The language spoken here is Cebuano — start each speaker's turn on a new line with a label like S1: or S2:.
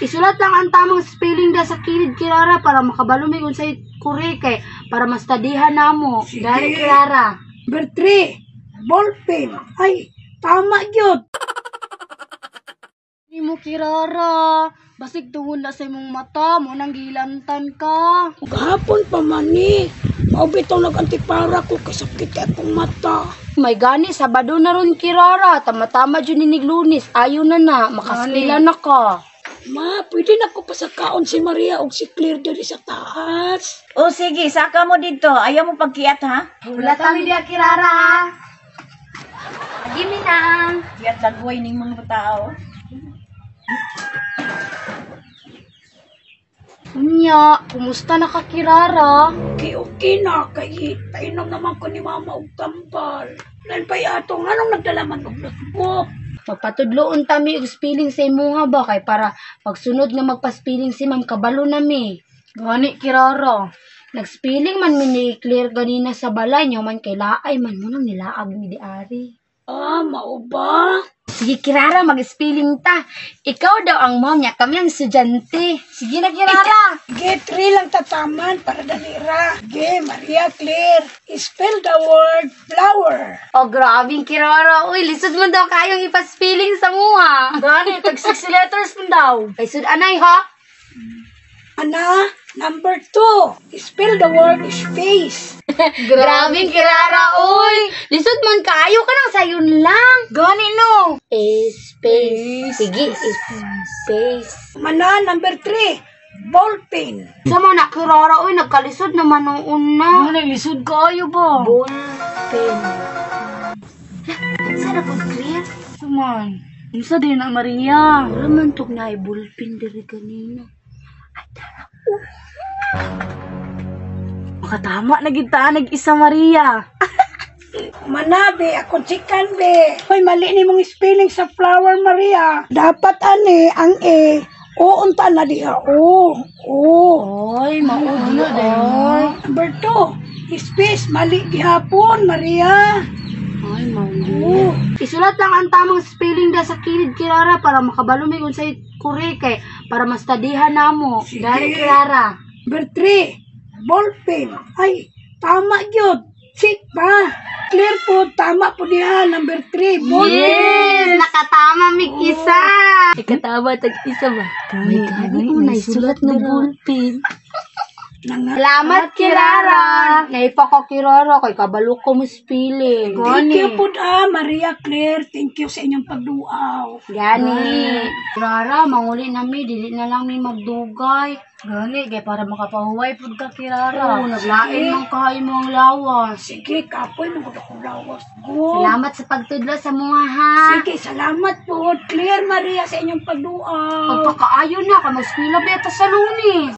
S1: Isulat lang ang tamang spelling da sa kilid, Kirara, para makabalo mi kung unsay correct kay para mastadihan namo.
S2: Sige.
S1: Dali, Kirara.
S2: Number 3, ballpen. Ay, tama gyud.
S1: Nimo, Kirara. Basig tungod na sa imong mata mo nang gilantan ka.
S2: Gahapon pa man ni. Mao bitaw nag-antipara ko kay sakit kay akong mata.
S1: May gani, Sabado na ron, Kirara. Tama-tama jud ni Lunes. Ayo na na, makaskila na ka.
S2: Ma, pwede na ko pasakaon si Maria og si Claire diri sa taas.
S3: O sige, saka mo dito. Ayaw mo pagkiat ha?
S1: Wala kami diya, Kirara, ha. Gimme na.
S3: Kiat lagway ning mga tao.
S1: Unya, kumusta na ka, Kirara?
S2: Okay, okay na kay painom naman ko ni mama og tambal. Lan pay ato nganong nagdala man og notebook?
S1: Magpatudloon ta mi og spelling sa imuha ba kay para pagsunod nga magpa-spelling si ma'am kabalo na mi. Gani, Kirara. Nag-spelling man mi ni Claire ganina sa balay niya man kay laay man mo nang nilaag mi di ari.
S2: Ah, mao ba?
S1: Sige, Kirara, mag-spelling ta. Ikaw daw ang ma'am niya, kami ang estudyante. Sige na, Kirara.
S2: Ge, three lang tataman para dalira. Ge, Maria Claire, spell the word flower.
S1: Oh, grabe, Kirara. Uy, lisod man daw kayong ipa-spelling sa muha. Gani, tag 6 letters man daw. Kay sud anay ha.
S2: Ana, number 2, spell the word space.
S1: Grabe, Kirara, uy. Lisod man kaayo ka nang sayon lang. Gani no. Space. Sige, space.
S2: Mana, number 3, ballpen.
S1: Sama na, Kirara, uy, nagkalisod naman nung una. Gani, lisod kaayo ba? Ballpen. Sana po, Claire? Suman. Unsa din na, Maria? Wala man tog na ballpen diri kanina. Ay, tara. Makatama na gid ta nag-isa, Maria.
S2: Manabi, ako chicken be. Hoy, mali ni mong spelling sa flower, Maria. Dapat ani ang E, o unta na diha. O, o.
S1: Oy, mao di ay.
S2: Number 2, space, mali gihapon, Maria.
S1: Ay, mao di.
S2: O.
S1: Isulat lang ang tamang spelling da sa kilid, Kirara, para makabalo mi kung unsay correct kay para mastadihan namo.
S2: Sige.
S1: Dali, Kirara.
S2: Number 3, ballpen. Ay, tama gyud. Check pa. Clear po, tama po diha. Number 3, ballpen.
S1: Yes! Nakatama mig isa. Ikatama tag isa ba? May gani ko na isulat nga ballpen.
S2: Nanga.
S1: Salamat, Kirara. Naipa ka, Kirara, kay kabalo ko mo spelling.
S2: Thank you po ah, Maria Claire. Thank you sa inyong pagduaw.
S1: Gani. Kirara, manguli na mi, dili na lang mi magdugay. Gani, kay para makapahuway pud ka, Kirara. Oo, naglain man kayo mo ang lawas.
S2: Sige, kapoy, mga akong lawas. Go.
S1: Salamat sa pagtudlo sa mga ha.
S2: Sige, salamat po. Claire Maria sa inyong pagduaw.
S1: Pagpakaayo na, ka mag-eskwela beta sa Lunes.